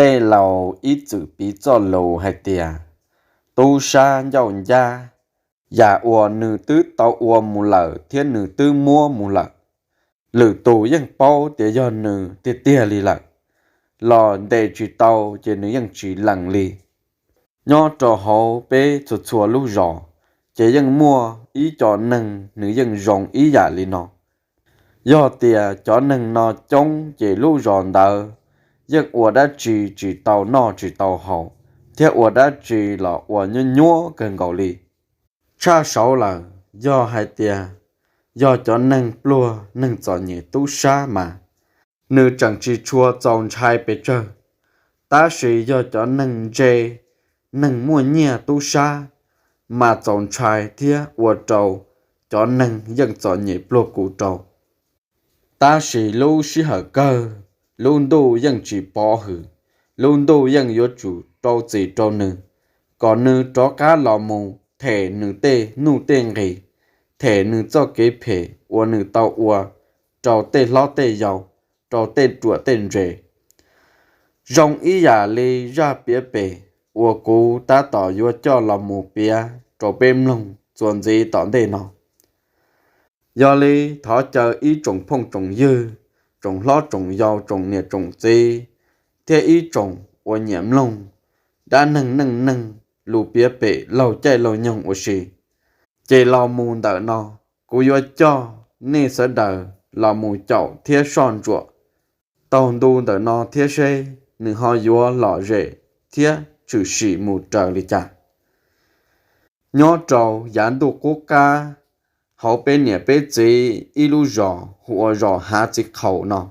Tej laus ib txwm piv txoj lus hais tias, tub sab ncauj ncab, yam uas nws twb tau ua mus lawm thiab nws twb muab mus lawm, lwm tus yeej paub tias yog nws tiag tiag li lawm, los ntes tsis tau ces nws yeej tsis lees li. Nyob rau hauv peb txhua txhua lub zos, ces yeej muaj ib co neeg nws yeej zoo ib yam li no. Yog tias cov neeg no coob ces lub zos ntawd yeej ua dab tsi tsis tau noj tsis tau haus, thiab ua dab tsi los ua nyuab nyuab kawg nkaus li. Tshaj saud lawm, yog hais tias yog cov neeg pluag neeg txom nyem tub sab mas nws tseem tsis tshua txaus ntshai pes tsawg, tab sis yog cov neeg ntse, neeg muaj nyiaj tub sab, mas txaus ntshai thiab ua rau cov neeg yeej txom nyem pluag kuv rau. Tab sis lub sij hawm kawg, lub ntuj yeej tsis pov hwm, lub ntuj yeej yuav tsum rau txim rau nws, kom nws rov qab los mus them nws tej nuj tej nqis, them nws txoj kev phem uas nws tau ua rau tej hlob tej yau, rau tej ruam tej ntse. Zoo ib yam li zaj piav pem uas kuv tab tom yuav coj los mus piav rau peb mloog txuas ntxiv tom ntej no. Yog li thov caw ib tsoom phooj tsoom ywg, tsoom hlob tsoom yau, tsoom niam tsoom txiv, thiab ib tsoom uas nyiam mloog dab neeg neej neeg, lus piav pem laug caij laug nyoog ua si, ces los mus ntawm no, kuv yuav coj nej sawv daws los mus caum thiab soj ntsuam taug ntu ntawm no thiab seb nws ho yuav lom zem thiab tshwm sim mus raws li cas. Nyob rau yav ntuj qub qab, hauv peb niam peb txiv ib lub zos hu ua zos Hav Txiv Qhaus no,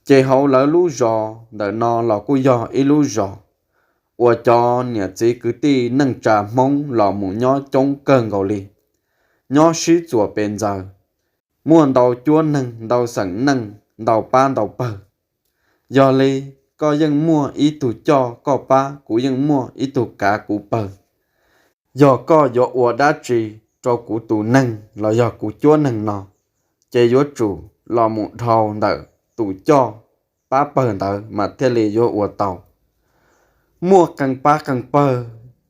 ces hauv lawv lub zos ntawm no los kuj yog ib lub zos uas cov niam txiv kwv tij neej tsa Hmoob los mus nyob coob kawg nkaus li, nyob sib txuas pes ntxaws, muaj ntau cuab neeg, ntau xeem neej, ntau pab ntau pawg. Yog li, koj yeej muaj ib tug coj koj pab, kuv yeej muaj ib tug kav kuv pawg. Yog koj yuav ua dab tsi rau kuv tus neeg los yog kuv cuab neeg no, ces yuav tsum los mus dhau ntawm tus coj pab pawg ntawd mas thiaj li yuav ua tau. Muaj qee pab qee pawg,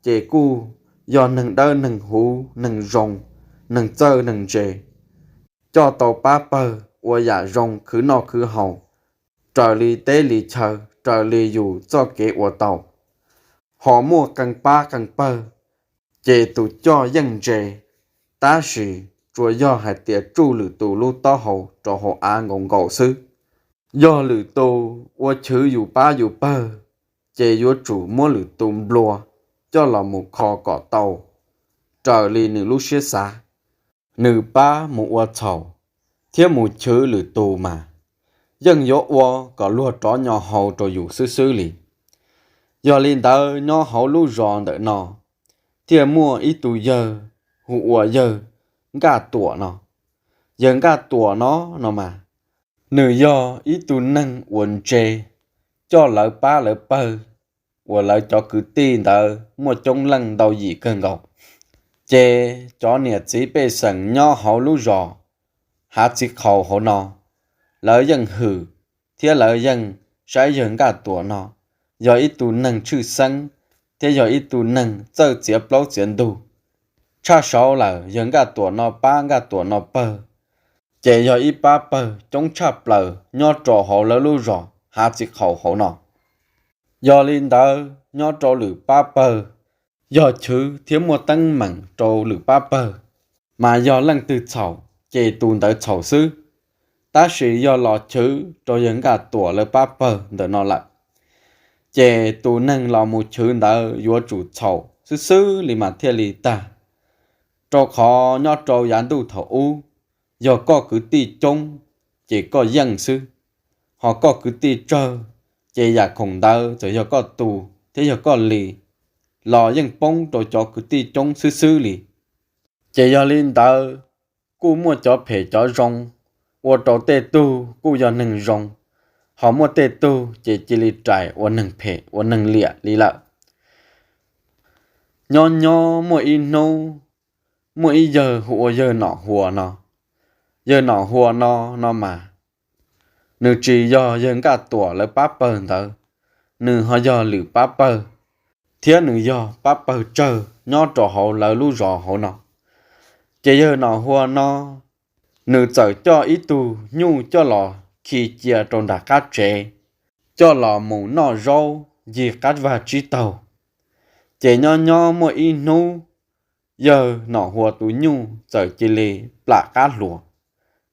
ces kuj yog neeg dawb neeg huv, neeg zoo, neeg txawj neeg ntse, coj tau pab pawg ua yam zoo khwv noj khwv haus, raws li teb li chaw, raws li yus txoj kev ua tau. Ho muaj qee pab qee pawg, ces tus coj yeej ntse, tab sis tsuas yog hais tias tsuj lwm tus lub taub hau rau hauv av nkaus nkaus xwb. Yog lwm tus ua chwv yus pab yus pawg, ces yuav tsum muab lwm tus nplua coj los mus kho kom tau raws li nws lub siab xav. Nws pab mus ua txhaum thiab mus chwv lwm tus mas yeej yuav ua kom luag rov nyo hau rau yus xwb xwb li. Yog li ntawd, nyob hauv lub zos ntawm no thiaj muaj ib tug yawg hu ua yawg Nkaj Tuam no. Yawg Nkaj Tuam no, no mas, nws yog ib tug neeg uas ntse, coj lawv pab lawv pawg uas lawv cov kwv tij ntawd muaj coob leej ntau yim kawg nkaus. Ces cov niam txiv pej xeem nyob hauv lub zos Hav Txiv Qhaus hauv no, lawv yeej hwm thiab lawv yeej saib yawg Nkaj Tuam no yog ib tug neeg tshwj xeeb thiab yog ib tug neeg txawj txiav plaub txiav ntug. Tshaj saud lawm, yawg Nkaj Tuam no pab Nkaj Tuam no pawg, ces yog ib pab pawg coob tshaj plaws nyob rau hauv lawv lub zos Hav Txiv Qhaus hauv no. Yog li ntawd, nyob rau lwm pab pawg, yog chwv thiab muaj teeb meem rau lwm pab pawg, mas yog leej twg txhaum ces tus ntawd txhaum xwb. Tab sis yog los chwv rau yawg Nkaj Tuam lawv pab pawg ntawm no lawm, ces tus neeg los mus chwv ntawd yuav tsum txhaum xwb xwb li mas thiaj li tag. Rau qhov nyob rau yav ntuj thaum ub, yog koj kwv tij coob, ces koj yeej xwb. Ho koj kwv tij tsawg, ces yam khoom ntawd txawm yog koj tu thiab yog koj li, los yeej poob rau cov kwv tij coob xwb xwb li. Ces yog li ntawd, kuj muaj cov phem cov zoo, ua rau tej tug kuj yog neeg zoo, ho muaj tej tug ces cia li rais ua neeg phem ua neeg liam li lawm. Nyob nyob muaj ib hnub, muaj ib yawg hu ua yawg Nom Huas no. Yawg Nom Huas no, no mas, nws tsis yog yawg Nkaj Tuam lawv pab pawg ntawd, nws ho yog lwm pab pawg, thiab nws yog pab pawg tsawg nyob rau hauv lawv lub zos hauv no. Ces yawg Nom Hua no, nws txawm coj ib tug nyuj coj los khi cia rau nram qab tsev, coj los mus noj zaub ncig qab vag tsib taug. Ces nyob nyob muaj ib hnub, yawg Nom Hua tus nyuj txawm cia li plam qab hluas,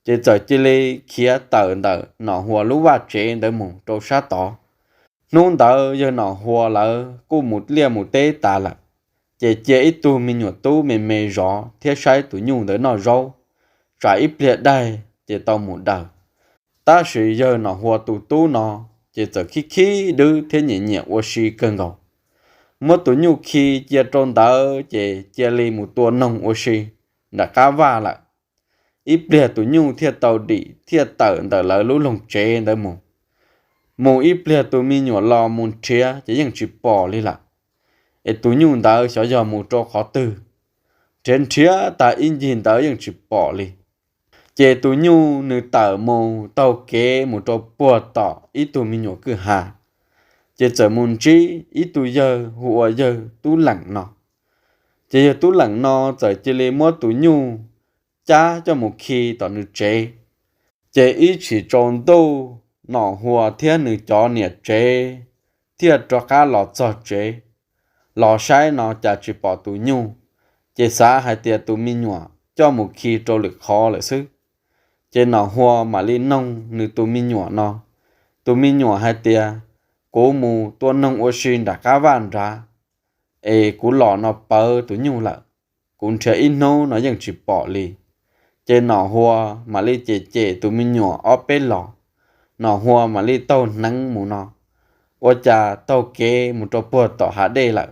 ces txawm cia li khiav tawm ntawm Nom Hua lub vaj tsev ntawd mus rau sab tod. Hnub ntawd yawg Nom Hua lawv kuj mus liaj mus teb tas lawm, ces cia ib tug me nyuam tub me me zov thiab saib tus nyuj ntawd noj zaub, tsam ib pliag daig ces tau mus daws. Tab sis yawg Nom Hua tus tub no ces txawm khib khib dwb thiab nyiam nyiam ua si kawg nkaus. Muab tus nyuj khi cia rau ntawd ces cia li mus tua noog ua si nram qab vaj lawm. Ib pliag tus nyuj thiaj tau dim thiaj tawm ntawm lawv lub loog tsev ntawd mus. Mus ib pliag tus me nyuam los mus nrhiav ces yeej tsis pom li lawm. Es tus nyuj ntawd xyov yog mus rau qhov twg, nrhiav nrhiav tas ib ncig ntawd yeej tsis pom li. Ces tus nyuj nws tawm mus taug kev mus rau puag tom ib tug me nyuam kwj ha, ces txawm mus ntsib ib tug yawg hu ua yawg Tub Leem no. Ces yawg Tub Leem no txawm cia li muab tus nyuj cab coj mus khi tom nws tsev. Ces ib chim tsaus ntuj, Nom Hua thiab nws cov niam tsev thiaj rov qab los txog tsev, los saib no cas tsis pom tus nyuj, ces xav hais tias tus me nyuam coj mus khi rau lwm qhov lawm xwb. Ces Nom Hua mam li noog nws tus me nyuam no, tus me nyuam hais tias, kuv mus tua noog ua si nram qab vaj nrad, es kuv los no pawv tus nyuj lawm, kuv nrhiav ib hnub no yeej tsis pom li. Ces Nom Hua mam li cem cem tus me nyuam ob peb los, Nom Hua mam li taug hneev mus no, ua cas taug kev mus rau puag tom hav dej lawm.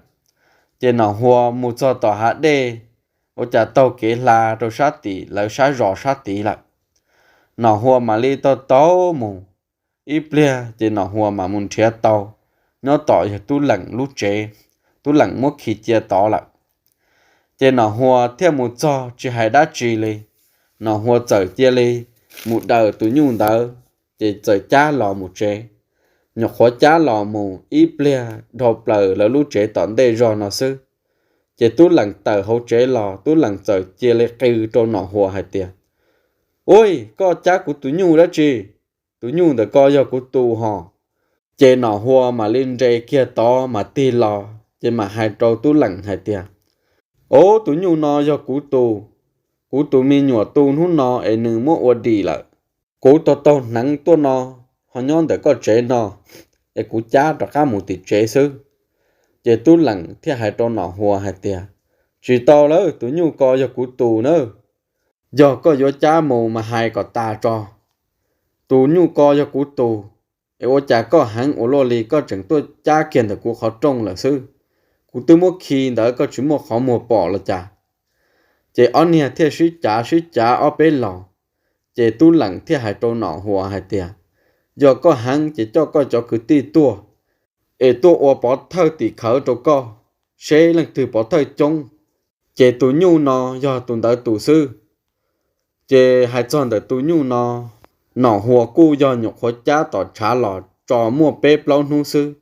Ces Nom Hua mus txog tom hav dej, ua cas taug kev hla rau sab tim lawv sab zos sab tid lawm. Nom Hua mam li taug taug mus, ib pliag ces Nom Hua mam mus nrhiav tau nyob tom yawg Tub Leem lub tsev, Tub Leem muab khi cia tod lawm. Ces Nom Hua thiaj mus txog tsis hais dab tsi li, Nom Hua txawm cia li mus daws tus nyuj ntawd, ces txawm cab los mus tsev. Nyuam qhuav cab los mus ib pliag dhau plaws lawv lub tsev tom ntej zog no xwb, ces Tub Leem tawm hauv tsev los, Tub Leem txawm cia li qw rau Nom Hua hais tias, ua, koj cab kuv tus nyuj dab tsi? Tus nyuj ntawm ko yog kuv tus hos. Ces Nom Hua mam li nres kiag tod mas tig los, ces mam hais rau Tub Leem hais tias, o, tus nyuj no yog kuv tus, kuv tus me nyuam tu hnub no es nws muab ua dim lawm. Kuv taug taug hneev tuaj no, ho nyob ntawm koj tsev no, es kuv cab rov qab mus tim tsev xwb. Ces Tub Leem thiaj hais rau Nom Hua hais tias, tsis tau lawm, tus nyuj ko yog kuv tus nawb. Yog koj yuav cab mus mas hais kom tas tso. Tus nyuj ko yog kuv tus, es ua cas koj heev ua luaj li koj tseem tuaj cab kiag ntawm kuv qhov rooj lawm xwb? Kuv twb muab khi ntawd koj tsis muaj qhov muag pom los cas? Ces ob niag thiaj sib cav sib cav ob peb los, ces Tub Leem thiaj hais rau Nom Hua hais tias, yog koj heev ces coj koj cov kwv tij tuaj, es tuaj ua pov thawj tim khawv rau koj, seb leej twg pov thawj coob, ces tus nyuj no yog tus ntawd tus xwb. Ces hais txog ntawm tus nyuj no, Nom Hua kuj yog nyuam qhuav cab tom tshav los tso muaj peb plaub hnub xwb,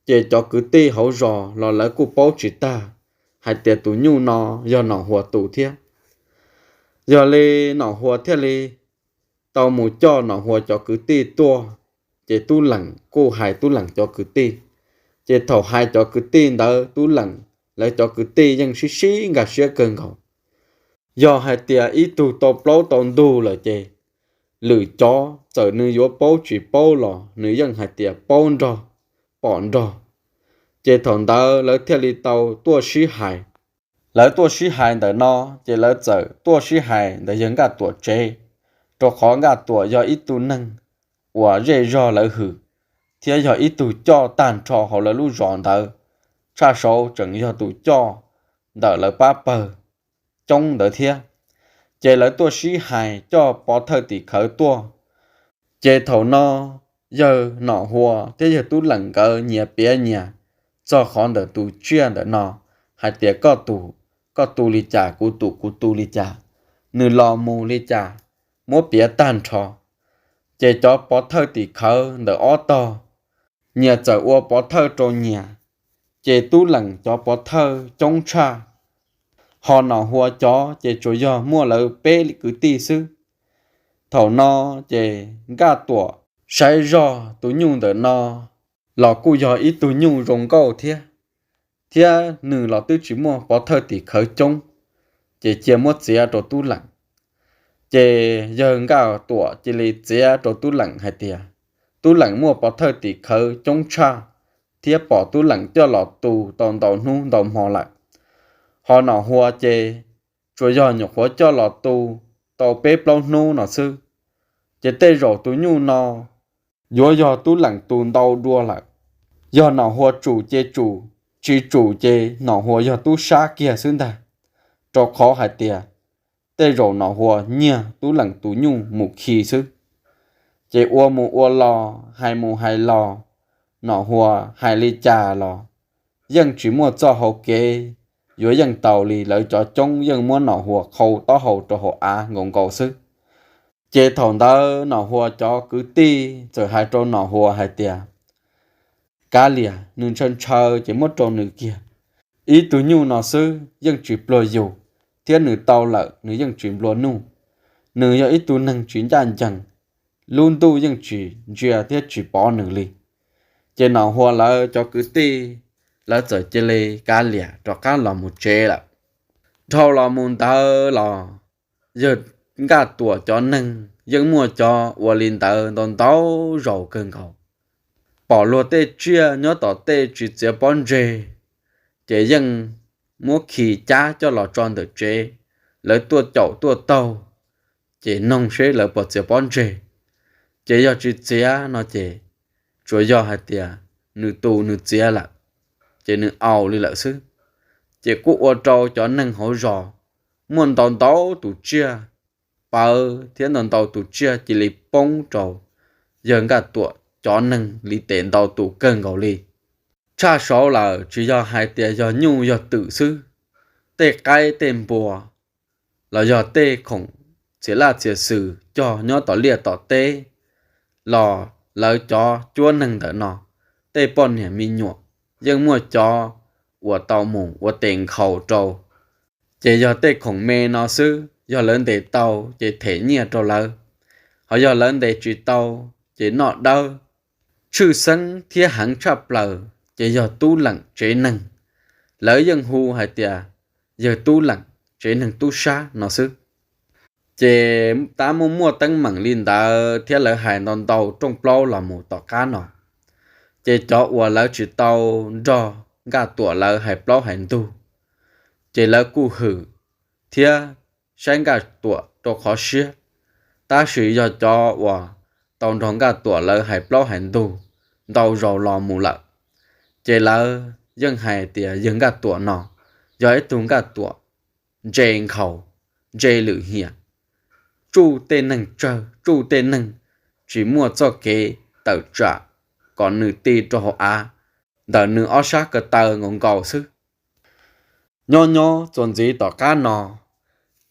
ces cov kwv tij hauv zos los lawv kuj paub tsis tag hais tias tus nyuj no yog Nom Hua tus thiab. Yog li Nom Hua thiaj li tau mus coj Nom Hua cov kwv tij tuaj, ces Tub Leem kuj hais Tub Leem cov kwv tij. Ces thaum hais cov kwv tij ntawd, Tub Leem lawv cov kwv tij yeej sib sib nkag siab kawg nkaus. Yog hais tias ib tug tau plaub tau ntug lawm ces lwm cov txawm nws yuav paub tsis paub los nws yeej hais tias paub nrog, pom nrog. Ces thaum ntawd lawv thiaj li tau tuaj sib hais. Lawv tuaj sib hais ntawm no, ces lawv txawm tuaj sib hais ntawm yawg Nkaj Tuam tsev, rau qhov Nkaj Tuam yog ib tug neeg uas zej zog lawv hwm, thiab yog ib tug coj tag nrho hauv lawv lub zos ntawd, tshaj saud tseem yog tus coj ntawm lawv pab pawg coob ntawd thiab. Ces lawv tuaj sib hais coj pov thawj tim khawv tuaj. Ces thaum no yawg Nom Hua thiab yawg Tub Leem nkawd nyias piav nyias txog qhov ntawm tus tsiaj ntawm no, hais tias koj tus, koj tu li cas, kuv tus, kuv tu li cas, nws los mus li cas, muab piav tag nrho. Ces cov pov thawj tim khawv ntawm ob tog nyias txawm ua pov thawj rau nyias, ces Tub Leem cov pov thawj coob tshaj, ho Nom Hua cov ces tsuas yog muaj lawv peb kwv tij xwb. Thaum no ces Nkaj Tuam saib zog tus nyuj ntawm no los kuj yog ib tug nyuj zoo nkauj thiab, thiab nws los twb tsis muaj pov thawj tim khawv coob, ces cia muab txiav rau Tub Leem. Ces yawg Nkaj Tuam cia li txiav rau Tub Leem hais tias, Tub Leem muaj pov thawj tim khawv coob tshaj, thiab pom Tub Leem coj los tu tau ntau hnub ntau hmo lawm. Ho Nom Hua ces tsuas yog nyuam qhuav coj los tu tau peb plaub hnub no xwb, ces tej zaum tus nyuj no yuav yog Tub Leem tu ntau dua lawm. Yog Nom Hua tsum ces tsum, tsis tsum ces Nom Hua yog tub sab kiag xwb ntag, rau qhov hais tias tej zaum Nom Hua nyiag Tub Leem tus nyuj mus khi xwb. Ces ua mus ua los, hais mus hais los, Nom Hua hais li cas los yeej tsis muaj txoj hau kev yuav yeej tau li. Lawv cov coob yeej muab Nom Hua qhau taub hau rau hauv av nkaus nkaus xwb. Ces thaum ntawd Nom Hua cov kwv tij txawm hais rau Nom Hua hais tias, Kav liam, nws ntshaw ntshaw ces muab rau nws kiag. Ib tug nyuj no xwb yeej tsis pluag yus, thiab nws tau lawm nws yeej tsis nplua nuj. Nws yog ib tug neeg tsis ncaj ncees, lub ntuj yeej tsis ntsia thiab tsis pov nws li. Ces Nom Hua lawv cov kwv tij, lawv txawm cia li kav liam rov qab los mus tsev lawm. Dhau los mus ntawd los yawg Nkaj Tuam cov neeg yeej muaj cov ua li ntawd ntau ntau zaus kawg nkaus. Pom luag tej tsiaj nyob tom tej tsis txiav pob ntseg, ces yeej muab khi cab coj los tso ntawm tsev, lawv tuaj caum tuaj taug, ces noog seb lawv puas txiav pob ntseg. Ces yog tsis txiav no ces tsuas yog hais tias nws tus nws txiav lawm, ces nws aus li lawm xwb. Ces kuj ua rau cov neeg hauv zos muaj ntau ntau tus tsiaj pawv thiab ntau ntau tus tsiaj cia li poob rau yawg Nkaj Tuam cov neeg li tes ntau tus kawg nkaus li. Tshaj saud lawm tsis yog hais tias yog nyuj yog twm xwb, tej qaib tej npua los yog tej khoom txhia laj txhia xwm cog nyob tom liaj tom teb los lawv cov cuab neeg ntawm no tej poj niam me nyuam yeej muaj cov uas tau mus ua tes nkhaus rau. Ces yog tej khoom me no xwb, yog lawv ntes tau ces them nyiaj rau lawv, ho yog lawv ntes tsis tau ces noj dawb. Tshwj xeeb thiab heev tshaj plaws ces yog Tub Leem tsev neeg, lawv yeej hu hais tias yawg Tub Leem tsev neeg tub sab no xwb. Ces tab muaj muaj teeb meem li ntawd thiab lawv hais ntau ntau rooj plaub los mus tom qab no, ces cov uas lawv tsis tau nrog Nkaj Tuam lawv hais plaub hais ntug, ces lawv kuj hwm thiab saib Nkaj Tuam rau qhov siab. Tab sis yog cov uas tau nrog Nkaj Tuam lawv hais plaub hais ntug ntau zaus los mus lawm, ces lawv yeej hais tias yawg Nkaj Tuam no yog ib tug Nkaj Tuam ntse nkhaus, ntse lwm hiam, tsuj tej neeg tsawg, tsuj tej neeg tsis muaj txoj kev tawm tsam kom nws ti rau hauv av ntawm nws ob sab ko taw nkaus nkaus xwb. Nyob nyob txuas ntxiv tom qab no,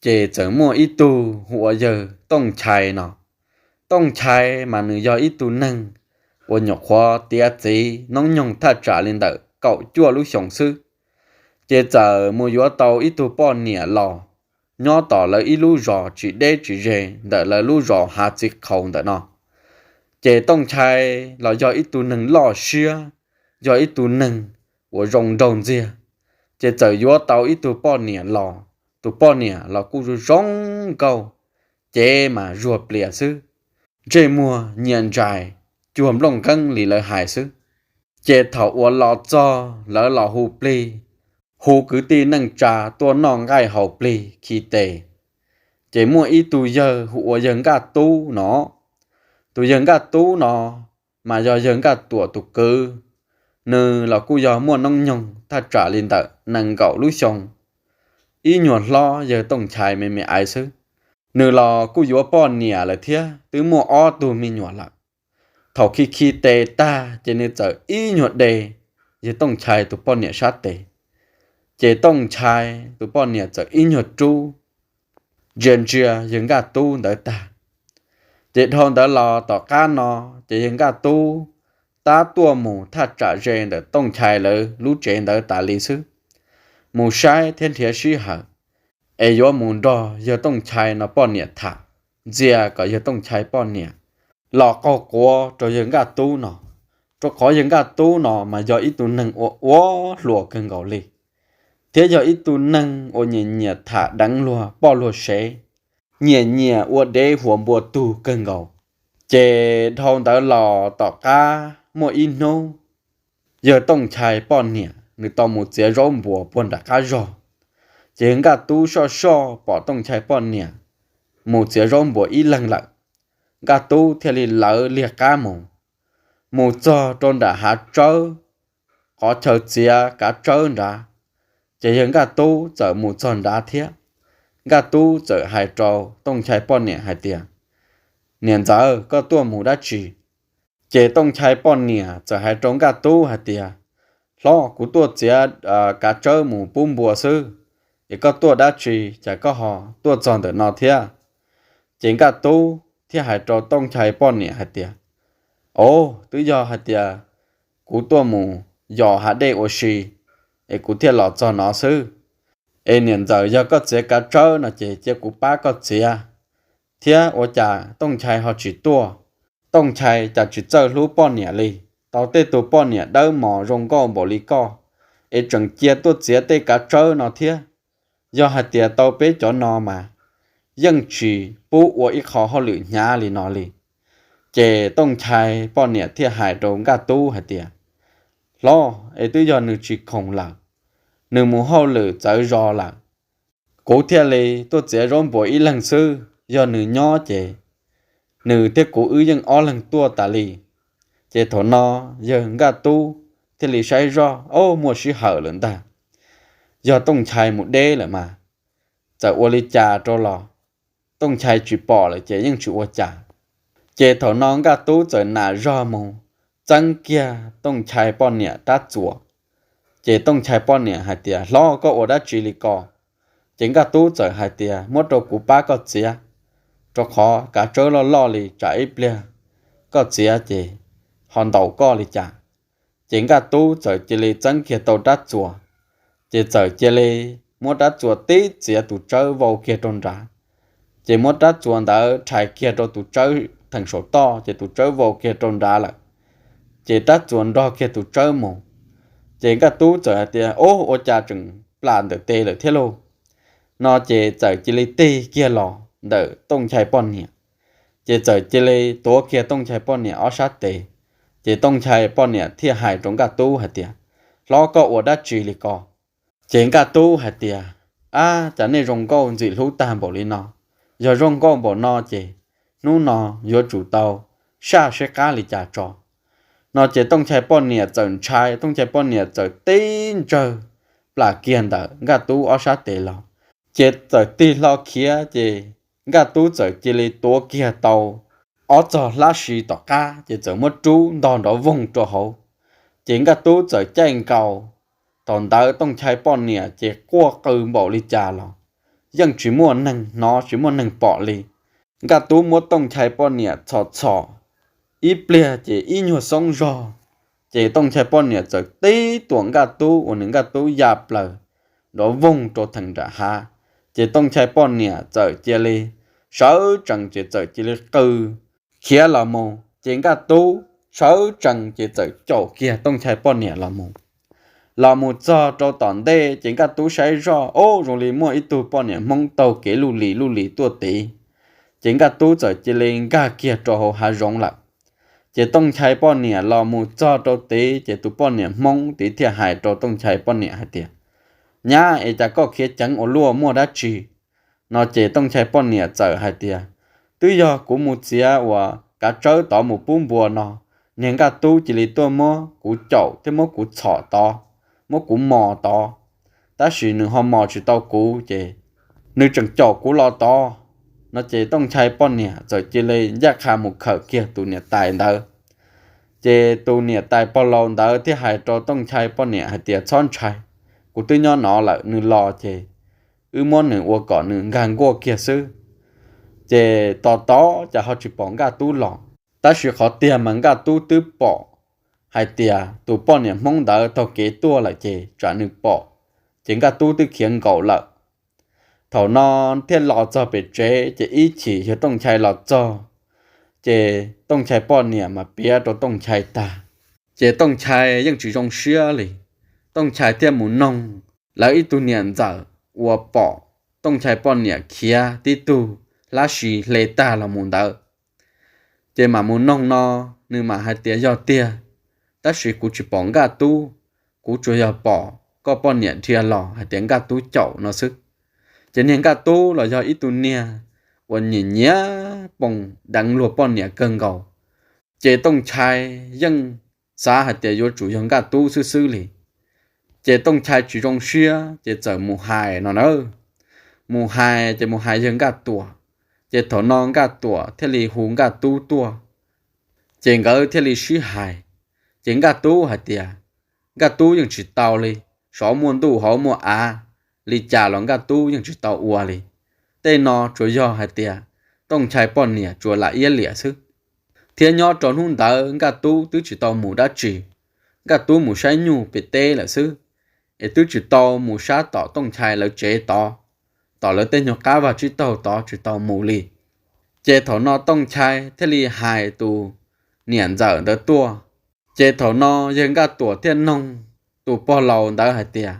ces txawm muaj ib tug hu ua yawg Tooj Nchai no. Tooj Nchai mas nws yog ib tug neeg uas nyuam qhuav tiav txiv noob nyoog thaj tsam li ntawm kaum cuaj lub xyoos xwb, ces txawm mus yuav tau ib tug poj niam los nyob tom lawv ib lub zos tsis deb tsis ze ntawm lawv lub zos Hav Txiv Qhaus ntawm no. Ces Tooj Nchai los yog ib tug neeg loj siab, yog ib tug neeg uas zoo nraug ntxiag, ces txawm yuav tau ib tug poj niam los. Tus poj niam los kuj zoo zoo nkauj, cev mas zuag plias xwb, ntsej muag nyias ntsais cuag nplooj nqeeb li lawv hais xwb. Ces thaum uas los txog lawv los hu plig, hu kwv tij neej tsa tuaj noj nqaij haus plig khi tes, ces muaj ib tug yawg hu ua yawg Nkaj Tub no. Tus yawg Nkaj Tub no mas yog yawg Nkaj Tuam tus kwv. Nws los kuj yog muaj noob nyoog thaj tsam li ntawm nees nkaum lub xyoo, ib nyuag hlob yawg Tooj Nchai me me aiv xwb. Nws los kuj yuav poj niam lawm thiab twb muaj ob tug me nyuam lawm. Thaum khi khi tes tag ces nws txawm ib nyuag de yawg Tooj Nchai tus poj niam sab tes, ces Tooj Nchai tus poj niam txawm ib nyuag rub ntsia ntsia yawg Nkaj Tub ntawd tag. Ces dhau ntawd los tom qab no, ces yawg Nkaj Tub tab tuaj mus thaj tsam ze ntawm Tooj Nchai lawv lub tsev ntawd tas li xwb, mus saib thiab nrhiav sij hawm es yuav mus nrog yawg Tooj Nchai no poj niam tham, ntxias kom yawg Tooj Nchai poj niam los qaug quav rau yawg Nkaj Tub no, rau qhov yawg Nkaj Tub no mas yog ib tug neeg ua ua hluas kawg nkaus li, thiab yog ib tug neeg uas nyiam nyiam tham deev luag poj luag sev, nyiam nyiam ua dev huas npua tug kawg nkaus. Ces dhau ntawd los tom qab muaj ib hnub, yawg Tooj Nchai poj niam nws tau mus txiav zaub npuas puag nram qab zog. Ces Nkaj Tub soj soj pom Tooj Nchai poj niam mus txiav zaub npuas ib leeg lawm, Nkaj Tub thiaj li lawv liag qab mus, mus txog rau nram hav tsawb, qhov chaw txiav kav tsawb nrad. Ces yawg Nkaj Tub txawm mus txog nrad thiab. Nkaj Tub txawm hais rau Tooj Nchai poj niam hais tias, Niam ntxawm, koj tuaj mus dab tsi? Ces Tooj Nchai poj niam txawm hais rau Nkaj Tub hais tias, Hlob, kuv tuaj txiav kav tsawb mus pub npua xwb, es koj tuaj dab tsi cas koj ho tuaj txog ntawm no thiab? Ces Nkaj Tub thiaj hais rau Tooj Nchai poj niam hais tias, Au, twb yog hais tias kuv tuaj mus yos hav dej ua si es kuv thiaj los txog no xwb. Es niam ntxawm, yog koj txiav kav tsawb no ces cia kuv pab koj txiav, thiab ua cas Tooj Nchai ho tsis tuaj? Tooj Nchai cas tsis txawj hlub poj niam li, tau tej tug poj niam dawb mos zoo nkauj npaum li koj, es tseem cia tuaj txiav tej kav tsawb no thiab. Yog hais tias tau peb cov no mas yeej tsis pub ua ib qho hauj lwm hnyav li no li. Ces Tooj Nchai poj niam thiaj hais rau Nkaj Tub hais tias, Hlob, es twb yog nws tsis khoom lawm, nws mus hauj lwm txawv zos lawm, kuv thiaj li tuaj txiav zaub npuas ib leeg xwb. Yog nws nyob ces nws thiab kuv wb yeej ob leeg tuaj tas li. Ces thaum no yawg Nkaj Tub thiaj li saib zoj, Au, muaj sij hawm lawm ntag, yog Tooj Nchai mus deb lawm mas, txawm ua li cas rau los Tooj Nchai tsis pom lawm ces yeej tsis ua cas. Ces thaum no Nkaj Tub txawm nam zog mus txeeb kiag Tooj Nchai poj niam rab txuas. Ces Tooj Nchai poj niam hais tias, Hlob, koj ua dab tsi li ko? Ces Nkaj Tub txawm hais tias, Muab rau kuv pab koj txiav, rau qhov kav tsawb loj loj li, tsam ib pliag koj txiav ces ho ntaus koj li cas. Ces Nkaj Tub txawm cia li txeeb kiag tau rab txuas, ces txawm cia li muab rab txuas tib txiav tus tsawb vau kiag rau nrad. Ces muab rab txuas ntawd rhais kiag rau tus tsawb theem saum toj, ces tus tsawb vau kiag rau nrad lawm. Ces rab txuas nrog kiag tus tsawb mus. Ces Nkaj Tub txawm hais tias, Ub, ua cas tseem plam ntawm tes lawm thiab lauj? No ces txawm cia li tig kiag los ntawm Tooj Nchai poj niam. Ces txawm cia li tuav kiag Tooj Nchai poj niam ob sab tes. Ces Tooj Nchai poj niam thiaj hais rau Nkaj Tub hais tias, Hlob, koj ua dab tsi li ko? Ces Nkaj Tub hais tias, Ab, cas nej zoo nkauj ntxim hlub tag npaum li no? Yog zoo nkauj npaum no ces hnub no yuav tsum tau saj seb qab li cas tso. No ces Tooj Nchai poj niam txawm ntshai, Tooj Nchai poj niam txawm tib ntsawg plam kiag ntawm Nkaj Tub ob sab tes los. Ces txawm tig hlo khiav, ces Nkaj Tub txawm cia li tuav kiag tau ob txog hlab si tom qab, ces txawm muab rub ntog nrov voog rau hauv. Ces Nkaj Tub txawm caij nkaus, thaum ntawd Tooj Nchai poj niam ces quaj qw npaum li cas los yeej tsis muaj neeg hnov tsis muaj neeg pom li. Nkaj Tub muab Tooj Nchai poj niam txhom txhom ib pliag ces ib nyuag xoob zog, ces Tooj Nchai poj niam txawm tib tuam Nkaj Tub uas nws Nkaj Tub ya plaws nrov voog rau theem nram hav. Ces Tooj Nchai poj niam txawm cia li sawv tsees ces txawm cia li qw khiav los mus, ces Nkaj Tub sawv tsees ces txawm caum kiag Tooj Nchai poj niam los mus. Los mus txog rau tom ntej ces Nkaj Tub saib zoj, Ub, zoo li muaj ib tug poj niam Hmoob taug kev luj li luj li tuaj tid. Ces Nkaj Tub txawm cia li nkag kiag rau hauv hav zoov lawm. Ces Tooj Nchai poj niam los mus txog rau tid ces tus poj niam Hmoob tid thiaj hais rau Tooj Nchai poj niam hais tias, Nyab, es cas koj khiav ceev ua luaj, muaj dab tsi? No ces Tooj Nchai poj niam txawm hais tias, Twb yog kuv mus txiav uas kav tsawb tod mus pub npua no, niag Nkaj Tub cia li tuaj muab kuv caum thiab muab kuv txhom tod, muab kuv mos tod, tab sis nws ho mos tsis tau kuv ces nws tseem caum kuv los tod. No ces Tooj Nchai poj niam txawm cia li ncaj qha mus khawm kiag tus niam tais ntawd. Ces tus niam tais pog laus ntawd thiaj hais rau Tooj Nchai poj niam hais tias, Txhob ntshai, kuv twb nyob no lawm, nws los ces wb muab nws ua kom nws nkag nkuaj kiag xwb. Ces tos tos cas ho tsis pom Nkaj Tub los, tab sis qhov tiag mas Nkaj Tub twb pom hais tias tus poj niam Hmoob ntawd taug kev tuaj lawm ces tsam nws pom, ces Nkaj Tub twb khiav nkaum lawm. Thaum no thiaj los txog pem tsev ces ib chim yog Tooj Nchai los txog, ces Tooj Nchai poj niam mas piav rau Tooj Nchai tag. Ces Tooj Nchai yeej tsis zoo siab li. Tooj Nchai thiaj mus noog lawv ib tug niam ntxawm uas pom Tooj Nchai poj niam khiav tib tug hlab si hle tag los mus ntawd. Ces mam mus noog no, nws mam hais tias yog tiag, tab sis kuv tsis pom Nkaj Tub, kuv tsuas yog pom koj poj niam dhia los hais tias Nkaj Tub caum no xwb. Ces niag Nkaj Tub los yog ib tug niag uas nyiam nyiam poos deev luag poj niam kawg nkaus. Ces Tooj Nchai yeej xav hais tias yuav tsum yog Nkaj Tub xwb xwb li. Ces Tooj Nchai tsis zoo siab ces txawm mus hais no na. Mus hais ces mus hais yawg Nkaj Tuam. Ces thaum no Nkaj Tuam thiaj li hu Nkaj Tub tuaj. Ces nkawd thiaj li sib hais. Ces Nkaj Tub hais tias Nkaj Tub yeej tsis tau li, saum muaj ntuj hauv muaj av, li cas los Nkaj Tub yeej tsis tau ua li. Tej no tsuas yog hais tias Tooj Nchai poj niam tsuas lam iab liam xwb. Thiab nyob rau hnub ntawd Nkaj Tub twb tsis tau mus dab tsi, Nkaj Tub mus saib nyuj pem teb lawm xwb, es twb tsis tau mus sab tom Tooj Nchai lawv tsev tod, tom lawv tej nyuag qab vaj tsib taug tod tsis tau mus li. Ces thaum no Tooj Nchai thiaj li hais tus niam ntxawm ntawd tuaj. Ces thaum no yawg Nkaj Tuam thiaj noog tus pog laus ntawd hais tias,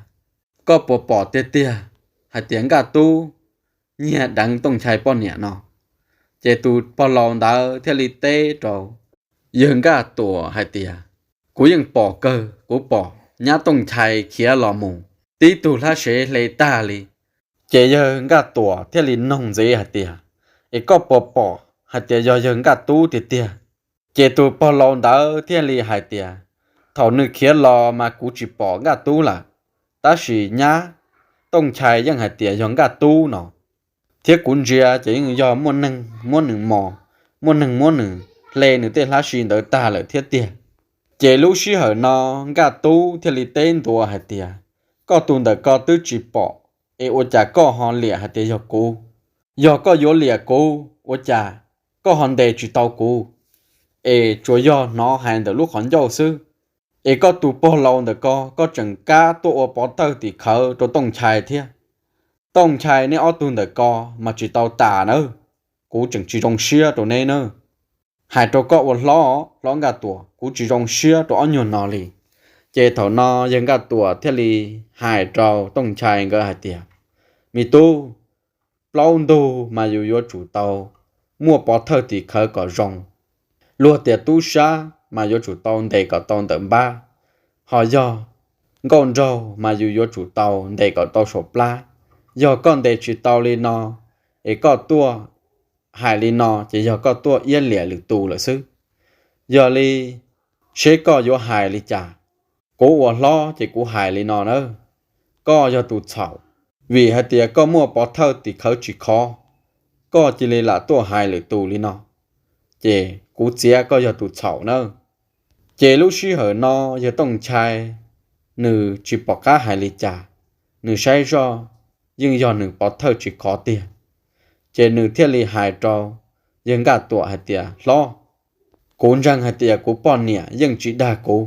koj puas pom tiag tiag hais tias Nkaj Tub nyiag deev Tooj Nchai poj niam no? Ces tus pog laus ntawd thiaj li teb rau yawg Nkaj Tuam hais tias, kuv yeej pom kawg, kuv pom nyab Tooj Nchai khiav los mus, tib tug hlab sev hle tag li. Ces yawg Nkaj Tuam thiaj li noog ntxiv hais tias, es koj puas pom hais tias yog yawg Nkaj Tub tiag tiag? Ces tus pog laus ntawd thiaj li hais tias, thaum nws khiav los mas kuv tsis pom Nkaj Tub lawm, tab sis nyab Tooj Nchai yeej hais tias yog Nkaj Tub no, thiab kuv ntsia ces yeej yog muaj neeg muab nws mos, muaj neeg muab nws hle nws tej hlab si ntawd tag lawm thiab tiag. Ces lub sij hawm no Nkaj Tub thiaj li teb ntua hais tias, koj tus ntawm ko twb tsis pom, es ua cas koj ho liam hais tias yog kuv? Yog koj yuav liam kuv ua cas koj ho ntes tsis tau kuv, es tsuas yog hnov hais ntawm lub qhov ncauj xwb? Es koj tus pog laus ntawm ko, koj tseem kab tuaj ua pov thawj tim khawv rau Tooj Nchai thiab. Tooj Nchai neb ob tug ntawm ko mas tsis tau tas nawb, kuv tseem tsis zoo siab rau neb nawb. Hais rau koj ua hlob, hlob Nkaj Tuam, kuv tsis zoo siab rau ob nyuag no li. Ces thaum no yawg Nkaj Tuam thiaj li hais rau Tooj Nchai nkawd hais tias, me tub, plaub ntug mas yus yuav tsum tau muaj pov thawj tim khawv kom zoo. Luag tias tub sab mas yuav tsum tau ntes kom tau ntawm npab, ho yog nkauj nraug mas yus yuav tsum tau ntes kom tau saum plab. Yog koj ntes tsis tau li no, es koj tuaj hais li no ces yog koj tuaj iab liam lwm tus lawm xwb. Yog li, seb koj yuav hais li cas? Kuv ua hlob ces kuv hais li no na, koj yog tus txhaum, vim hais tias koj muaj pov thawj tim khawv tsis khov, koj cia li lam tuaj hais lwm tus li no, ces kuv txiav koj yog tus txhaum na. Ces lub sij hawm no yawg Tooj Nchai nws tsis pom qab hais li cas, nws saib zoj yeej yog nws pov thawj tsis khov tiag. Ces nws thiaj li hais rau yawg Nkaj Tuam hais tias, hlob, kuv ntseeg hais tias kuv poj niam yeej tsis dag kuv,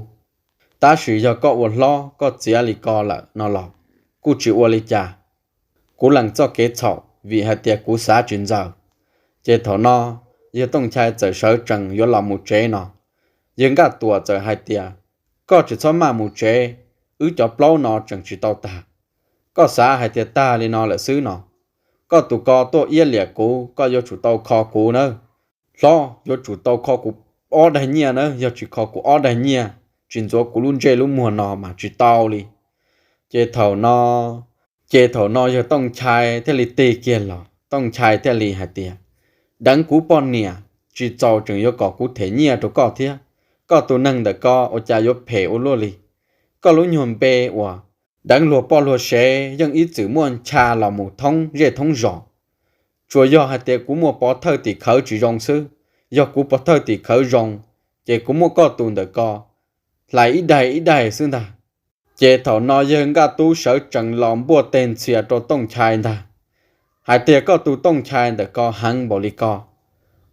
tab sis yog koj ua hlob koj txiav li ko lawm no los kuj tsis ua li cas. Kuv lees txoj kev txhaum vim hais tias kuv xav tsis ntxaws. Ces thaum no yawg Tooj Nchai txawm sawv tsees yuav los mus tsev no, yawg Nkaj Tuam txawm hais tias, koj tsis txhob maj mus tsev, wb cov plaub no tseem tsis tau tag. Koj xav hais tias tag li no lawm xwb no, koj tus ko tuaj iab liam kuv, koj yuav tsum tau kho kuv nawb. Hlob, yuav tsum tau kho kuv ob daig nyiaj nawb, yog tsis kho kuv ob daig nyiaj, tsis ntxuav kuv lub ntsej lub muag no mas tsis tau li. Ces thaum no, ces thaum no yawg Tooj Nchai thiaj li tig kiag los, Tooj Nchai thiaj li hais tias, deev kuv poj niam tsis txaus tseem yuav kom kuv them nyiaj rau koj thiab. Koj tus neeg ntawm ko ua cas yuav phem ua luaj li. Koj lub nyuag npe uas deev luag poj luag sev yeej ib txwm muaj ncha los mus thoob zej thoob zos. Tsuas yog hais tias kuv muaj pov thawj tim khawv tsis zoo xwb, yog kuv pov thawj tim khawv zoo, ces kuv muab koj tus ntawm ko hlais ib daig ib daig xwb ntag. Ces thaum no yawg Nkaj Tub sawv tsees los npuaj teg ntxhias rau Tooj Nchai ntag, hais tias koj tus Tooj Nchai ntawm ko heev npaum li ko,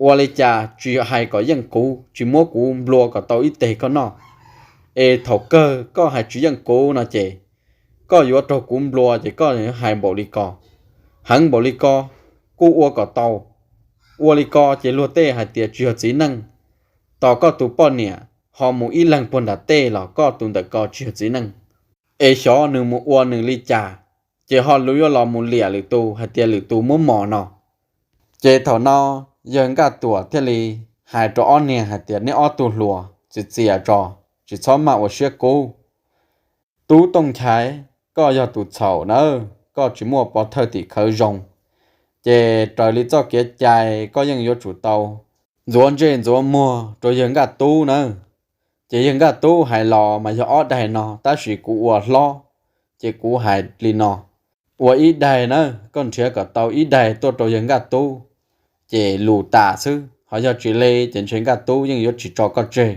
ua li cas tsis hais kom yeej kuv, tsis muab kuv nplua kom tau ib teg koj noj, Es thaum kawg koj hais tsis yeej kuv no ces koj yuav raug kuv nplua ces koj hais npaum li ko, heev npaum li ko, kuj ua kom tau. Ua li ko ces luag tej hais tias tsis yog txiv neej, tos koj tus poj niam ho mus ib leeg puag nram tej los koj tus ntawm ko tsis yog txiv neej. Es xyov nws mus ua nws li cas, ces ho luag yuav los mus liam lwm tus hais tias lwm tus muab mos no. Ces thaum no yawg Nkaj Tuam thiaj li hais rau ob niag hais tias neb ob tug hluas txias txias tso, tsis txhob maj ua siab kub. Tub Tooj Nchai, koj yog tus txhaum nawb, koj tsis muaj pov thawj tim khawv zoo, ces raws li txoj kev cai koj yeej yuav tsum tau ntxuav ntsej ntxuav muag rau yawg Nkaj Tub nawb. Ces yawg Nkaj Tub hais los mas yog ob daig no, tab sis kuv ua hlob, ces kuv hais li no: Ua ib daig nawb, koj nrhiav kom tau ib daig tuaj rau yawg Nkaj Tub, ces lus tas xwb, ho yog tsis li ces ntshe Nkaj Tub yeej yuav tsis tso koj tseg,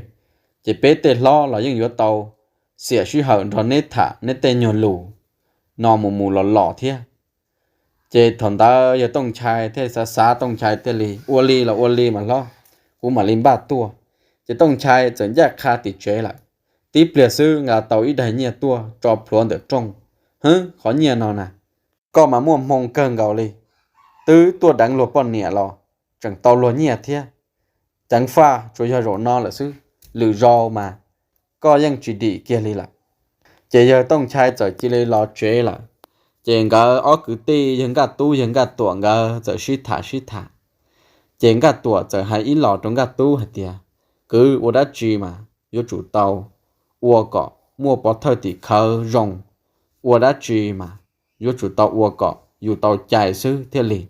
ces peb tej hlob los yeej yuav tau xiam sij hawm nrog neb tham neb tej nyuag lus no mus mus los los thiab. Ces thaum ntawd yawg Tooj Nchai thiaj xav xav, Tooj Nchai thiaj li ua li los ua li mas hlob, kuv mam li npaj tuaj. Ces Tooj Nchai txawm ncaj qha tim tsev lawm, tib pliag xwb nqa tau ib daig nyiaj tuaj tso plhuav ntawm rooj. Hwb, qhov nyiaj no na, koj mas muaj hmoo kawg nkaus li, twb tuaj deev luag poj niam los tseem tau luag nyiaj thiab. Ceev faj, tsuas yog zaum no lawm xwb, lwm zaus mas koj yeej tsis dim kiag li lawm. Ces yawg Tooj Nchai txawm cia li los tsev lawm. Ces nkawd ob kwv tij yawg Nkaj Tub yawg Nkaj Tuam nkawd txawm sib tham sib tham. Ces Nkaj Tuam txawm hais ib los rau Nkaj Tub hais tias, Kwv, ua dab tsi mas yuav tsum tau ua kom muaj pov thawj tim khawv zoo, ua dab tsi mas yuav tsum tau ua kom yus tau cai xwb thiaj li.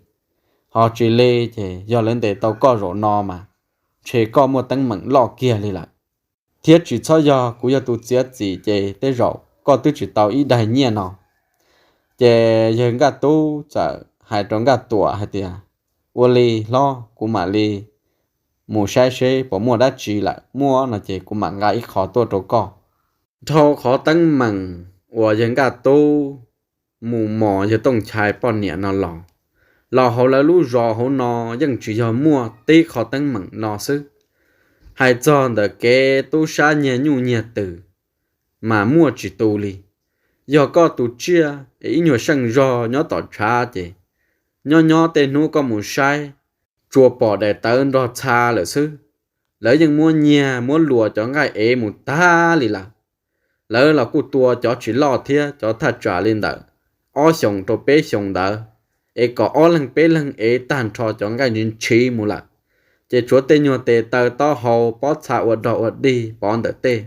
Ho tsis li ces yog lawv ntes tau koj zaum no mas ntshe koj muaj teeb meem loj kiag li lawm. Thiab tsis txhob yog kuv yog tus txiav txim ces tej zaum koj twb tsis tau ib daig nyiaj no. Ces yawg Nkaj Tub txawm hais rau Nkaj Tuam hais tias, Ua li hlob, kuv mam li mus saib seb puas muaj dab tsi lawm, muaj no ces kuv mam nqa ib qho tuaj rau koj. Dhau qhov teeb meem uas yawg Nkaj Tub mus mos yawg Tooj Nchai poj niam no los, los hauv lawv lub zos hauv no yeej tsis yog muaj tib qho teeb meem no xwb. Hais txog ntawm kev tub sab nyiag nyuj nyiag twm mas muaj tsis tu li. Yog koj tus tsiaj es ib nyuag seej zog nyob tom tshav ces nyob nyob tej hnub koj mus saib, tsuas pom daim tawv nrog txha lawm xwb. Lawv yeej muab nyiag muab luas cov nqaij ev mus tag li lawm. Lawv los kuj tua cov tsis loj thiab, cov thaj tsam li ntawm ob xyoos rau peb xyoos ntawd, es kom ob leeg peb leeg ev tag nrho cov nqaij ntshiv ntshiv mus lawm. Ces tshuav tej nyuag tes taw taub hau pob txha ua dog ua dig pov ntawm tej.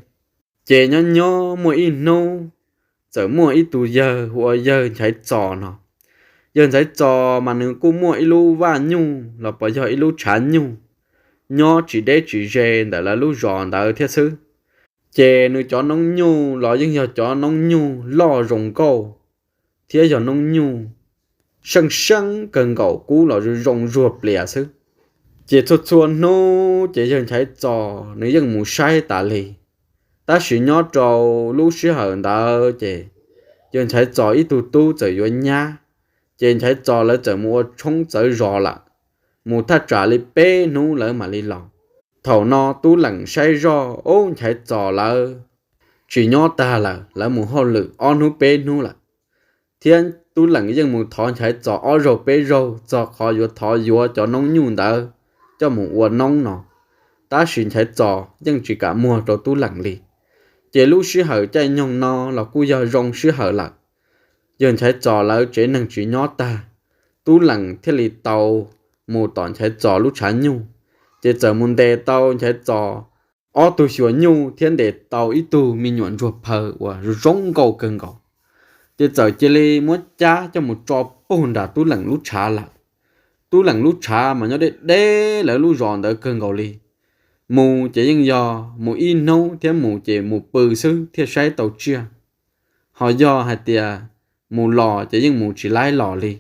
Ces nyob nyob muaj ib hnub, txawm muaj ib tug yawg hu ua yawg Nchaiv Txos no. Yawg Nchaiv Txos mas nws kuj muaj ib lub vaj nyuj los puas yog ib lub tshav nyuj nyob tsis deb tsis ze ntawm lawv lub zos ntawd thiab xwb. Ces nws cov noob nyuj los yeej yog cov noob nyuj loj zoo nkauj, thiab yog noob nyuj seej seeb kawg nkaus, kub los zoo zoo zuag plias xwb. Ces txhua txhua hnub ces yawg Nchaiv Txos nws yeej mus saib tas li. Tab sis nyob rau lub sij hawm ntawd ces yawg Nchaiv Txos ib tug tub txawm yuav nyab, ces Nchaiv Txos lawv txawm mus ua tshoob txawv zos lawm. Mus thaj tsam li peb hnub lawv mam li los. Thaum no Tub Leem saib zoj, ub, Nchaiv Txos lawv tsis nyob tag lawm, lawv mus hauj lwm ob hnub peb hnub lawm. Thiab Tub Leem yeej mus thov Nchaiv Txos ob zaug peb zaug txog qhov yuav thov yuav cov noob nyuj ntawd coj mus ua noob no, tab sis Nchaiv Txos yeej tsis kam muag rau Tub Leem li. Ces lub sij hawm caij nyoog no los kuj yog zoo sij hawm lawm, yawg Nchaiv Txos lawv tsev neeg tsis nyob tag, Tub Leem thiaj li tau mus tom Nchaiv Txos lub tshav nyuj. Ces txawm mus ntes tau Nchaiv Txos ob tug xyuas nyuj thiab ntes tau ib tug me nyuam ntsuag phaw uas zoo nkauj kawg nkaus. Ces txawm cia li muab cab coj mus tso puag nram Tub Leem lub tshav lawm. Tub Leem lub tshav mas nyob deb deb lawv lub zos ntawd kawg nkaus li. Mus ces yeej yog mus ib hnub thiab mus ces mus pw xwb thiaj saib tau tsiaj. Ho yog hais tias mus los ces yeej mus tsis laib los li,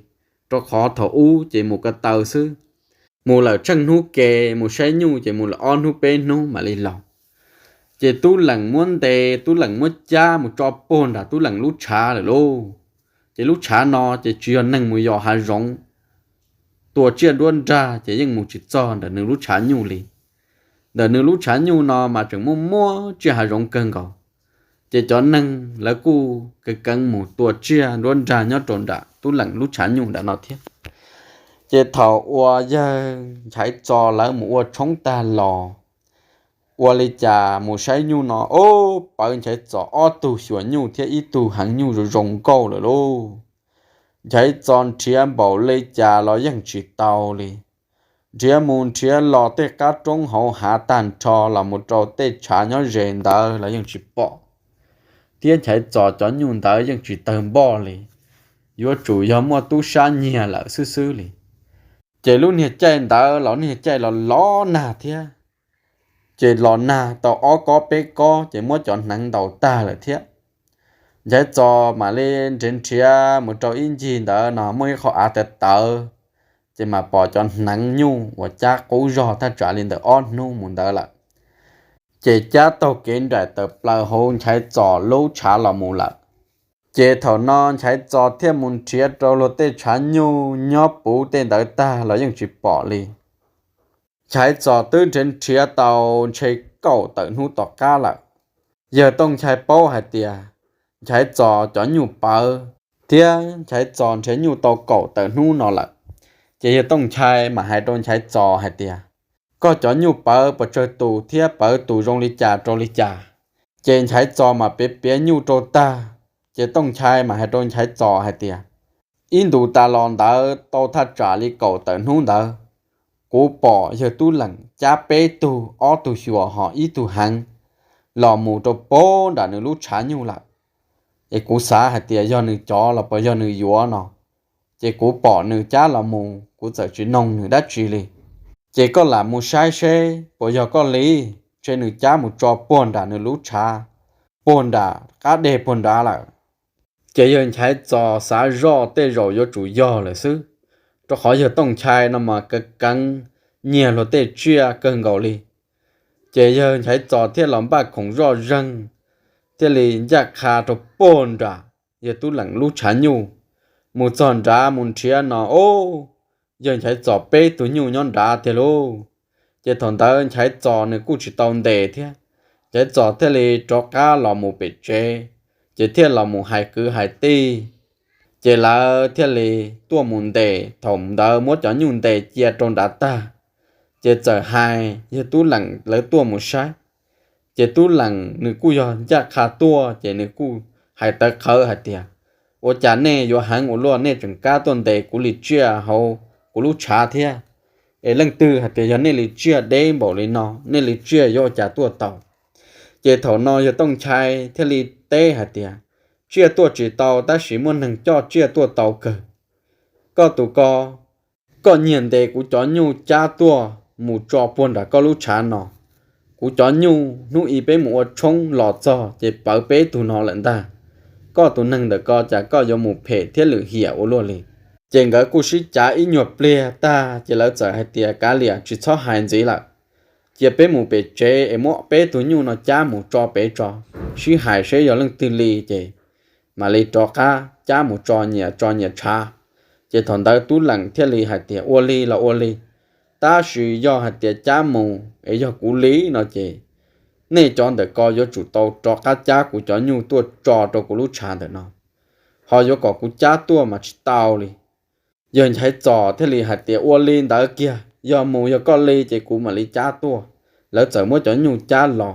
rau qhov thaum ub ces mus ko taw xwb. Mus lawm tsheej hnub ke, mus saib nyuj ces mus lawm ob hnub peb hnub mam li los. Ces Tub Leem muab ntes, Tub Leem muab cab mus tso puag nram Tub Leem lub tshav lawm lauj. Ces lub tshav no ces tsis yog neeg mus yos hav zoov, tua tsiaj nruab nrag ces yeej mus tsis txog ntawm nws lub tshav nyuj li. Ntawm nws lub tshav nyuj no mas tseem muaj muaj tsiaj hav zoov kawg nkaus. Ces cov neeg lawv kuj keev keev mus tua tsiaj nruab nrag nyob rau nram Tub Leem lub tshav nyuj nram no thiab. Ces thaum uas yawg Nchaiv Txos lawv mus ua tshoob tag los, ua li cas mus saib nyuj no, ob pawv Nchaiv Txos ob tug xyuas nyuj thiab ib tug heev nyuj zoo zoo nkauj lawm lauj. Nchaiv Txos nrhiav npaum li cas los yeej tsis tau li. Nrhiav mus nrhiav los tej qab roob hauv hav tag nrho los mus rau tej tshav nyob ze ntawd los yeej tsis pom, thiab Nchaiv Txos cov nyuj ntawd yeej tsis tawg npoj li. Yuav tsum yog muaj tub sab nyiag lawm xwb xwb li. Ces lub niag caij ntawd los niag caij los los nag thiab, ces los nag tau ob kob peb kob ces muab cov hneev ntaus tag lawm thiab. Nchaiv Txos mam li nrhiav nrhiav mus rau ib ncig ntawd no muaj ib qho av tawv tawv, ces mam pom cov hneev nyuj uas cab qub zog thaj tsam li ntawm ob hnub mus ntawd lawm. Ces cab taug kev nraim tawm plaws hauv Nchaiv Txos lub tshav los mus lawm. Ces thaum no Nchaiv Txos thiaj mus nrhiav rau luag tej tshav nyuj nyob puv tej ntawd tag los yeej tsis pom li. Nchaiv Txos twb nrhiav nrhiav tau ntshe kaum tawm hnub tom qab lawm. Yawg Tooj Nchai paub hais tias Nchaiv Txos cov nyuj pawv, thiab Nchaiv Txos nrhiav nyuj tau kaum tawm hnub no lawm. Ces yawg Tooj Nchai mam hais rau Nchaiv Txos hais tias, koj cov nyuj pawv pes tsawg tus thiab pawv tus zoo li cas rau li cas? Ces Nchaiv Txos mam piav piav nyuj rau tag, ces Tooj Nchai mam hais rau Nchaiv Txos hais tias, ib ntus tas los ntawd tau thaj tsam li kaum tawm hnub ntawd, kuv pom yawg Tub Leem cab peb tug, ob tug xyuas ho ib tug heev los mus rau puag nram nws lub tshav nyuj lawm. Es kuv xav hais tias yog nws cov los puas yog nws yuav no, ces kuv pom nws cab los mus kuv txawm tsis noog nws dab tsi li. Ces koj lam mus saib seb puas yog koj li, ntshe nws cab mus tso puag nram nws lub tshav, puag nram qab deg puag nrad lawm. Ces yawg Nchaiv Txos xav zoj tej zaum yuav tsum yog lawm xwb, rau qhov yawg Tooj Nchai no mas keev keev nyiag luag tej tsiaj kawg nkaus li. Ces yawg Nchaiv Txos thiaj los npaj khoom zoj zeeg, thiaj li ncaj qha rau puag nram yawg Tub Leem lub tshav nyuj. Mus txog nrad mus nrhiav no, o, yawg Nchaiv Txos peb tug nyuj nyob nrad tiag lauj. Ces thaum ntawd Nchaiv Txos nws kuj tsis tau ntes thiab, Nchaiv Txos thiaj li rov qab los mus pem tsev, ces thiaj los mus hais kwv hais tij. Ces lawv thiaj li tuaj mus ntes, thaum ntawd muab cov nyuj ntes cia rau nrad tag, ces txawm hais yawg Tub Leem lawv tuaj mus saib. Ces Tub Leem nws kuj yog ncaj qha tuaj, ces nws kuj hais tawv qhawv hais tias, ua cas nej yuav heev ua luaj, nej tseem kam tuaj ntes kuv li tsiaj hauv kuv lub tshav thiab? Es leej twg hais tias yog nej li tsiaj deb npaum li no, nej li tsiaj yuav ua cas tuaj tau? Ces thaum no yawg Tooj Nchai thiaj li teb hais tias, tsiaj tuaj tsis tau tab sis muaj neeg coj tsiaj tuaj tau kawg. Koj tus ko, koj nyiag ntes kuv cov nyuj cab tuaj mus tso puag nram koj lub tshav no. Kuv cov nyuj hnub i peb mus ua tshoob los txog ces pawv peb tug no lawm ntag. Koj tus neeg ntawm ko cas koj yuav mus phem thiab lwm hiam ua luaj li? Ces nkawd kuj sib cav ib nyuag pliag tag ces lawv txawm hais tias, kav liam tsis txhob hais ntxiv lawm, cia peb mus pem tsev es muab peb tug nyuj no cab mus tso pem tso, sib hais seb yog leej twg li ces mam li rov qab cab mus tso nyias tso nyias tshav. Ces thaum ntawd Tub Leem thiaj li hais tias, ua li los ua li, tab sis yog hais tias cab mus es yog kuv li no ces nej cov ntawm ko yuav tsum tau rov qab cab kuv cov nyuj tuaj tso rau kuv lub tshav ntawm no, ho yuav kom kuv cab tuaj mas tsis tau li. Yawg Nchaiv Txos thiaj li hais tias, ua li ntawd kiag, yog mus yog koj li ces kuv mam li cab tuaj. Lawv txawm muab cov nyuj cab los,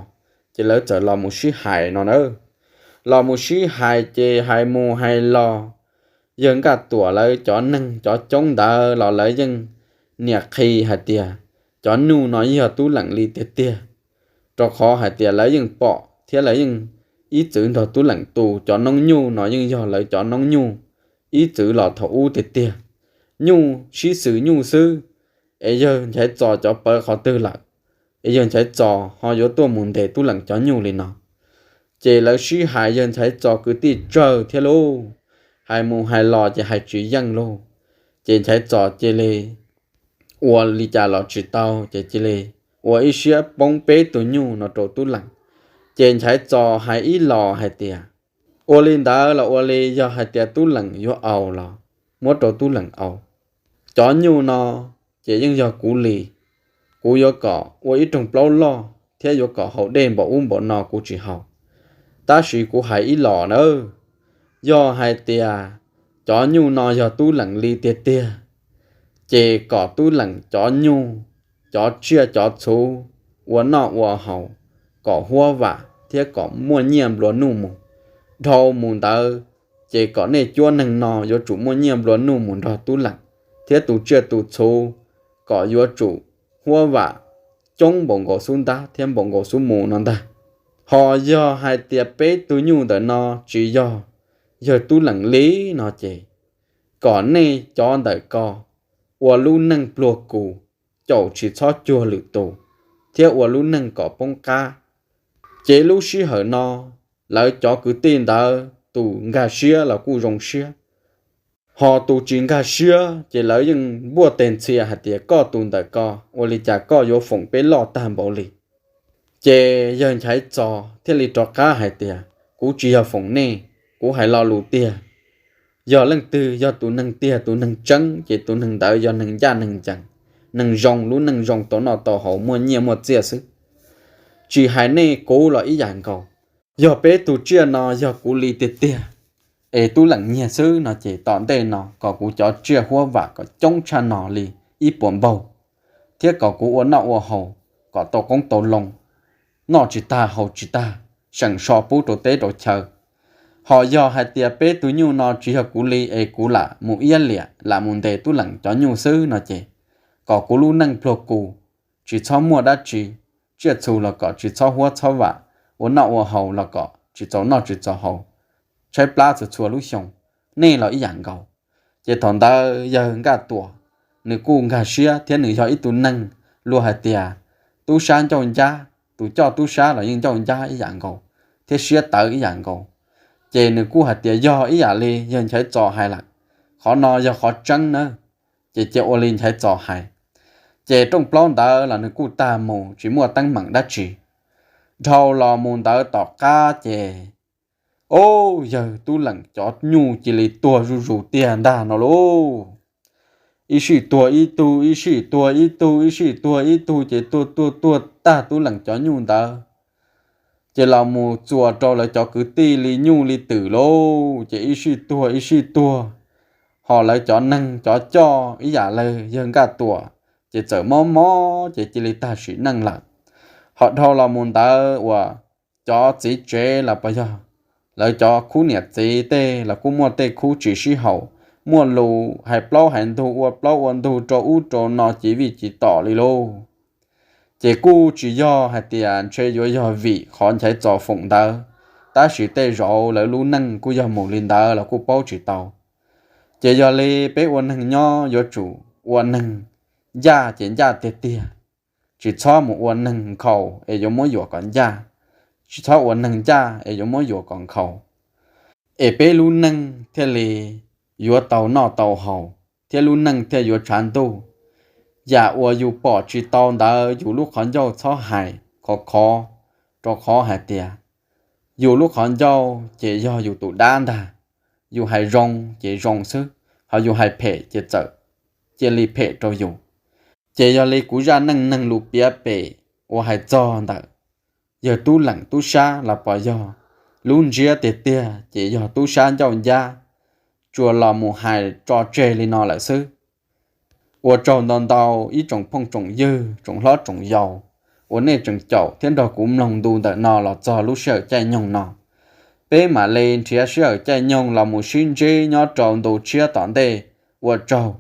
ces lawv txawm los mus sib hais no na. Los mus sib hais ces hais mus hais los, yawg Nkaj Tuam lawv cov neeg cov coob ntawd los lawv yeej niam qhi hais tias cov nyuj no yeej yog Tub Leem li tiag tiag, rau qhov hais tias lawv yeej pom thiab lawv yeej ib txwv nrog Tub Leem tu, cov noob nyuj no yeej yog lawv cov noob nyuj ib txwv los thaum ub tiag tiag. Nyuj sib xws nyuj xwb, es yawg Nchaiv Txos cov pawv qhov twg lawm, es yawg Nchaiv Txos ho yuav tuaj mus ntes Tub Leem cov nyuj li no. Ces lawv sib hais yawg Nchaiv Txos kwv tij tsawg thiab lauj, hais mus hais los ces hais tsis yeej lauj. Ces Nchaiv Txos cia li ua li cas los tsis tau ces cia li ua ib siab poob peb tug nyuj no rau Tub Leem. Ces Nchaiv Txos hais ib los hais tias, ua li ntawd los ua li, yog hais tias Tub Leem yuav au los muab rau Tub Leem au. Cov nyuj no ces yeej yog kuv li. Kuv yuav kom ua ib rooj plaub loj thiab yuav kom haus dej npaum ub npaum no kuv tsis haus. Tab sis kuv hais ib los nawb, yog hais tias cov nyuj no yog tub leem li tiag tiag, ces kom tub leem cov nyuj, cov tsiaj cov txhu ua noj ua haus kom huab vam thiab kom muaj nyiaj nplua nuj mus. Dhau mus ntawd, ces kom nej cuab neeg no yuav tsum muaj nyiaj nplua nuj mus nrog tub leem, thiab tus tsiaj tus txhu kom yuav tsum huab vam coob npaum nkaus xub ntab thiab npaum nkaus xub mus no ntag. Ho yog hais tias peb tug nyuj ntawm no tsis yog yawg tub leem li no ces, kom nej cov ntawm ko ua lub neej pluag kus, caum tsis txhob cuag lwm tus, thiab ua lub neej kom poob qab. Ces lub sij hawm no, lawv cov kwv tij ntawd tus nkag siab los kuj zoo siab, ho tus tsis nkag siab ces lawv yeej npuaj teg ntxhias hais tias koj tus ntawm ko ua li cas koj yuav foom peb loj tag npaum li. Ces yawg Nchaiv Txos thiaj li rov qab hais tias kuv tsis yog foom nej, kuv hais lo lus tiag. Yog leej twg yog tus neeg tiag tus neeg tseeb ces tus neeg ntawd yog neeg ncaj neeg ncees, neeg zoo, lub neej zoo tau noj tau haus muaj nyiaj muaj txiaj xwb. Tsis hais nej kuv los ib yam nkaus. Yog peb tus tsiaj no yog kuv li tiag tiag, es tub leem nyiag xwb no ces tom ntej no kom kuv cov tsiaj huab vam kom coob tshaj no li ib puas npaug, thiab kom kuv ua noj ua haus kom tau qoob tau loo, noj tsis tag haus tsis tag, seem so pub rau teb rau chaw. Ho yog hais tias peb tus nyuj no tsis yog kuv li es kuv lam mus iab liam lam mus ntes tub leem cov nyuj xwb no ces, kom kuv lub neej pluag kus, tsis txhob muaj dab tsi, tsiaj txhu los kom tsis txhob huab txhob vam, ua noj ua haus los kom tsis txaus noj tsis txaus haus, tshaib plab txhua txhua lub xyoo, nej los ib yam nkaus. Ces thaum ntawd yawg Nkaj Tuam, nws kuj nkag siab thiab nws yog ib tug neeg luag hais tias tub sab ncauj ncab, tus coj tub sab los yeej ncauj ncab ib yam nkaus, thiab siab tawv ib yam nkaus. Ces nws kuj hais tias yog ib yam li yawg Nchaiv Txos hais lawm, qhov no yog qhov tseeb nawb, ces cia ua li Nchaiv Txos hais. Ces rooj plaub ntawd los nws kuj tag mus tsis muaj teeb meem dab tsi. Dhau los mus ntawd tom qab ces, o, yawg tub leem cov nyuj cia li tuag zuj zus tiag ntag no lauj. Ib sij tuag ib tug, ib sij tuag ib tug, ib sij tuag ib tug, ces tuag tuag tuag tag tub leem cov nyuj ntawd, ces los mus txuas rau lawv cov kwv tij li nyuj li twm lauj, ces ib sij tuag ib sij tuag. Ho lawv cov neeg cov coj ib yam li yawg Nkaj Tuam, ces txawm mob mob ces cia li tag sim neej lawm. Ho dhau los mus ntawd uas cov txiv tsev los puas yog lawv cov khub niam txiv tej los kuj muaj tej khub tsis sib haum, muaj lus hais plaub hais ntug ua plaub ua ntug rau ub rau no ci vij ci tom li lauj. Ces kuj tsis yog hais tias ntshe yuav yog vim qhov Nchaiv Txos foom ntawd, tab sis tej zaum lawv lub neej kuj yog mus li ntawd los kuj paub tsis tau. Ces yog li peb ua neeg nyob yuav tsum ua neeg ncaj ces ncaj tiag tiag, tsis txhob mus ua neeg nkhaus es yuav muab yuam kom ncaj, tsis txhob ua neeg ncaj es yuav muab yuam kom nkhaus, es peb lub neej thiaj li yuav tau noj tau haus, thiab lub neej thiaj yuav tshav ntuj. Yam uas yus pom tsis tau ntawd yus lub qhov ncauj txhob hais khov khov, rau qhov hais tias yus lub qhov ncauj ces yog yus tus dab ntag. Yus hais zoo ces zoo xwb, ho yus hais phem ces txawm cia li phem rau yus. Ces yog li kuv zaj neej neeg lus piav pem uas hais txog ntawm yawg tub leem tub sab los puas yog lub ntsiab tiag tiag ces yog tub sab ncauj ncab, tsuas los mus hais tso tseg li no lawm xwb. Ua tsaug ntau ntau ib tsoom phooj tsoom ywg tsoom hlob tsoom yau uas nej tseem caum thiab nrog kuv mloog ntu ntawm no los txog lub sij hawm caij nyoog no. Peb mam li nrhiav sij hawm caij nyoog los mus sib ntsib nyob rau ntu tshiab tom ntej. Ua tsaug.